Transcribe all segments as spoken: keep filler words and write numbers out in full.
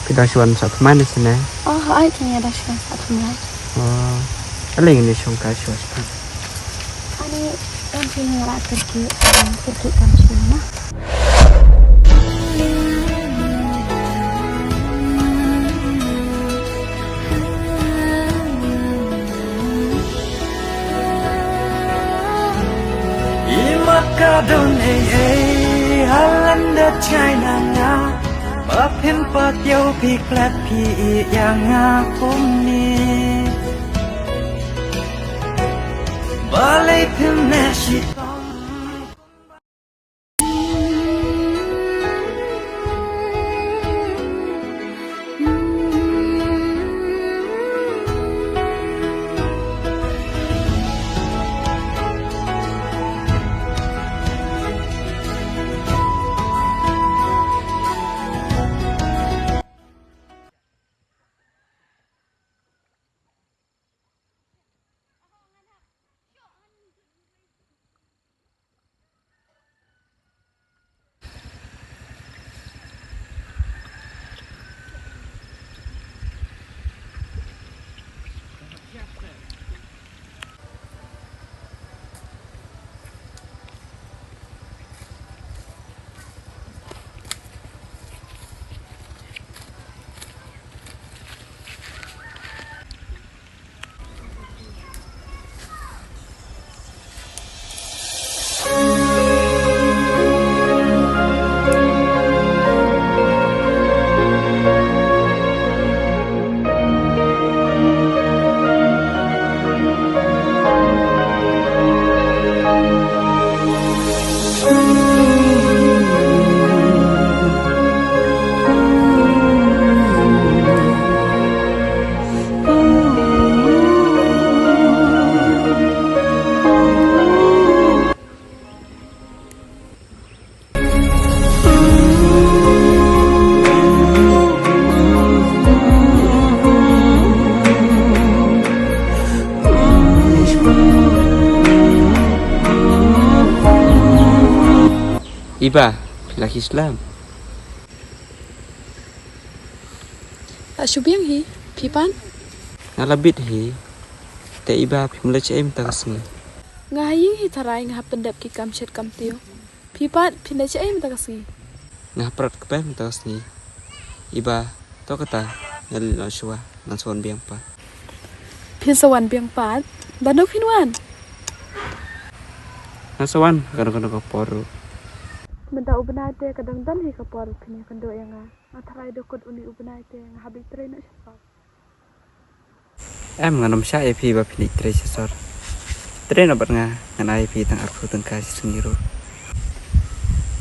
Phi dang shu wan sah thymmai ne shane? Oh, hooid, nga dang shu wan sah thymmai. Oh, ale ngin ïa shong kai shuwa shipang. Ani, dang shu ïa ngi la kyrkieh, kyrkieh kam shu na. Imat ka don ei ei ha lyndet China nga. Ba phin pat ïoh phi klet phi ïa nga kumne. Balei phin neh shi Iba, phi la khlem slem? La shu biang hi, phi pat? Nga la bit hi. Te Iba, phim leit shaei mynta ka sngi? Nga ha ïing hi tharai, nga hap pyndep ki kam shet kam tiew. Phi pat, phin leit shaei mynta ka sngi? Nga hap rat kper mynta ka sngi. Iba, to kata, nga leit noh shuwa, ngan sa wan biang pat. Phin sa wan biang pat? Bad no phin wan? Ngan sa wan ha kano kano ka por ruh. Mynta u bnai te ka dang don hi ka por phin ïakynduh ïa nga. Nga tharai da kut une u bnai te nga hap leit trei noh sha sor. Em, ngan ym shah ïa phi ba phin leit trei sha sor. Trei noh bad nga, ngan ai ïa phi tang arphew tyngka shi sngi ruh.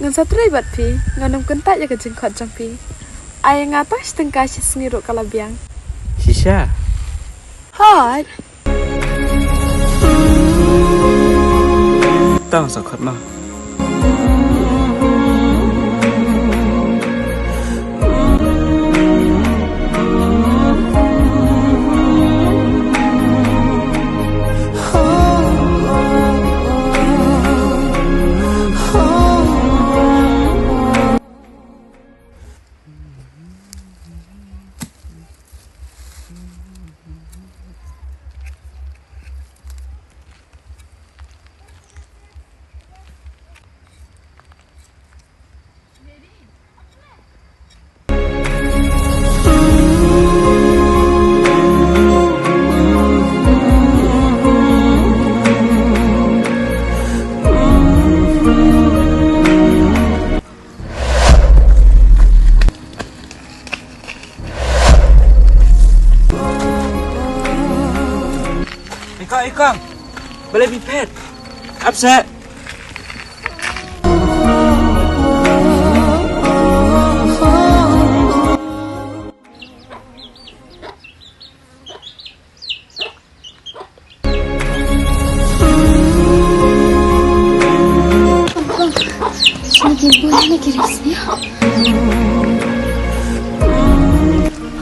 Ngan sa trei bad phi, ngan ym kyntait ïa ka jingkhot jong phi. Ai ïa nga tang shi tyngka shi sngi ruh ka la biang. Shisha? Hooid. Tang sa khot ma. Iko, iko. Balei phi phet? Ap seh.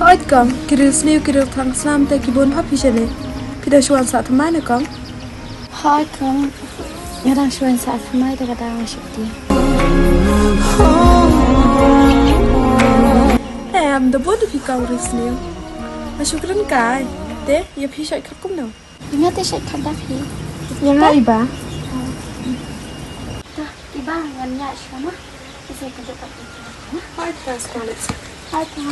Hooid kong, ki riewsniew ki riewthrang snam te ki bun bha phi sha leh. Phi da shu wan sah thymmai ne kong? Hooid kong, nga dang shu wan sah thymmai te ka dang sheptieng. Am da bun phi kong ris ne. Nga shu kren kai. Te ïa phi shait khap kumno? Ïa nga te shait khap da phi. Ïa nga Iba. Ta Iba ngan ïa shwa ma. Isa ka jaka phi. Hai ta. Hai ta.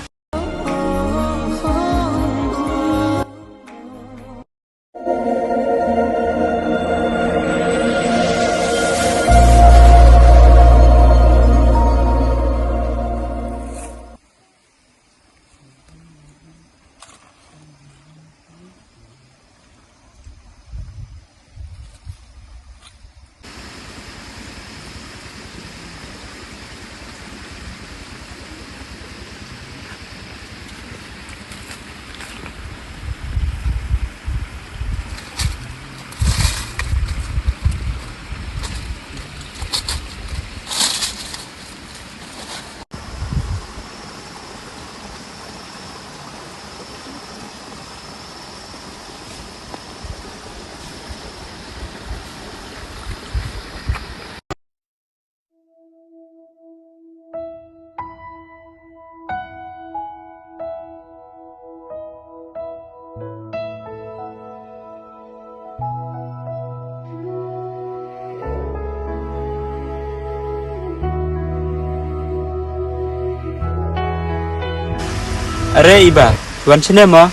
Are Iba, wan shane mo?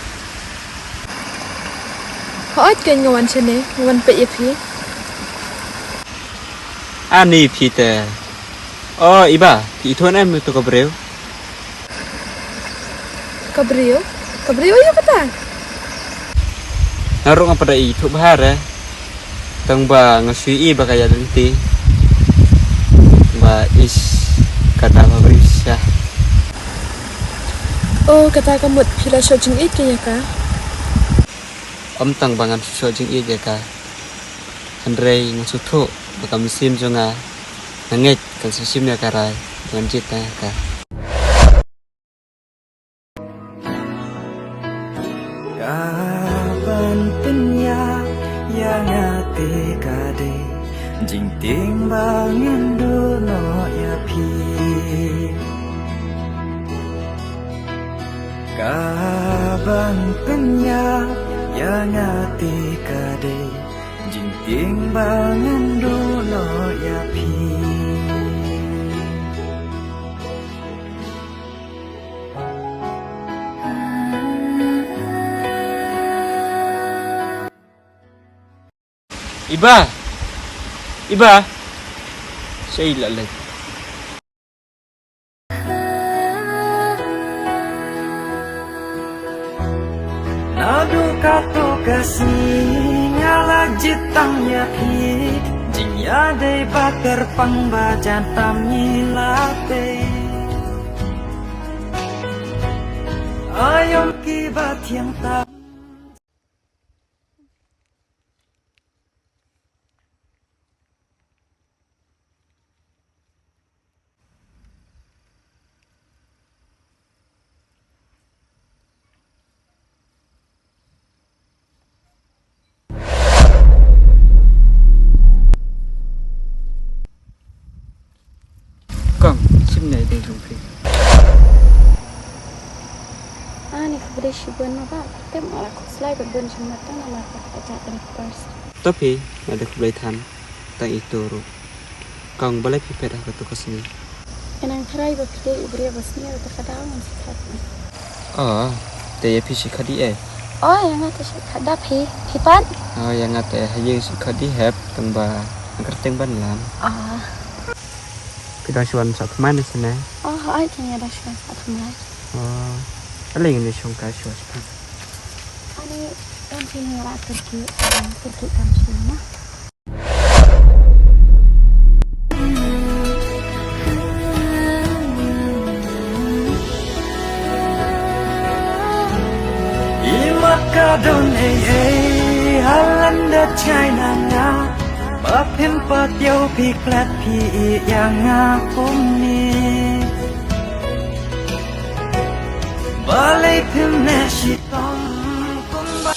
Hooid kan nga wan shane, nga wan peit ïa phi. Ani phi te. O Iba, phi ithuh em ïa uto ka briew? Ka briew? Ka briew ïa kata? Nga ruh ngam pat da ithuh bha re. Tang ba nga shu i ba ka ïa lynti. Ba ish kata ba briew sha. O kata ka mut phi la shoh jingïeit ïa ka? Ym tang ba ngan shu shoh jingïeit ïa ka. Hynrei nga sngewthuh ba ka mynsiem jong nga, nga ngeit kan sa shim ïa ka rai ba ngan jied tang ïa ka. Ka ban pynïap ïa nga te ka dei jingtieng ba ngan duh noh ïa phi. Ka ban pynïap ïa nga te ka dei jingtieng ba ngan duh noh ïa phi. Iba! Iba! Shei la leit. Naduh katto ka sngi nga la jied tang ïa phi, jingïadei ba kyrpang ba jan tam ngi la tei. Aïom kiba thiang tam. Kong, shim ne dei jong phi? Ani khublei shibun ma ba, khublei ma la khuslai ba bun jingmut tang namar ba ka jat dei first. To phi, nga dei khublei than, tang ito ruh. Kong, balei phi phet ha kato ka sngi? Nga nang tharai ba phi dei u briew ba sniew, te ka daw ngam sngewthuh. Oh, te ïa phi shi khadi eh? Oh, ïa nga te shi khada phi, phi pat? Oh, ïa nga te ha ïing shi khadi hep, tang ba nga kyrteng ban lam. Ah. Phi dang shu wan sah thymmai ne sene? Oh, ai ki nga dang shu wan sah thymmai. Oh. Balei ngin ïa shong kai shuwa shuwa? Ani, kan phi ngi ra Turkey, um, Turkey kan shu ma. I mat ka don ei ei ha lyndet China nga. Ba phim pat ïoh phi klet phi ïa nga kumne. Balei phim neh shitom kumba.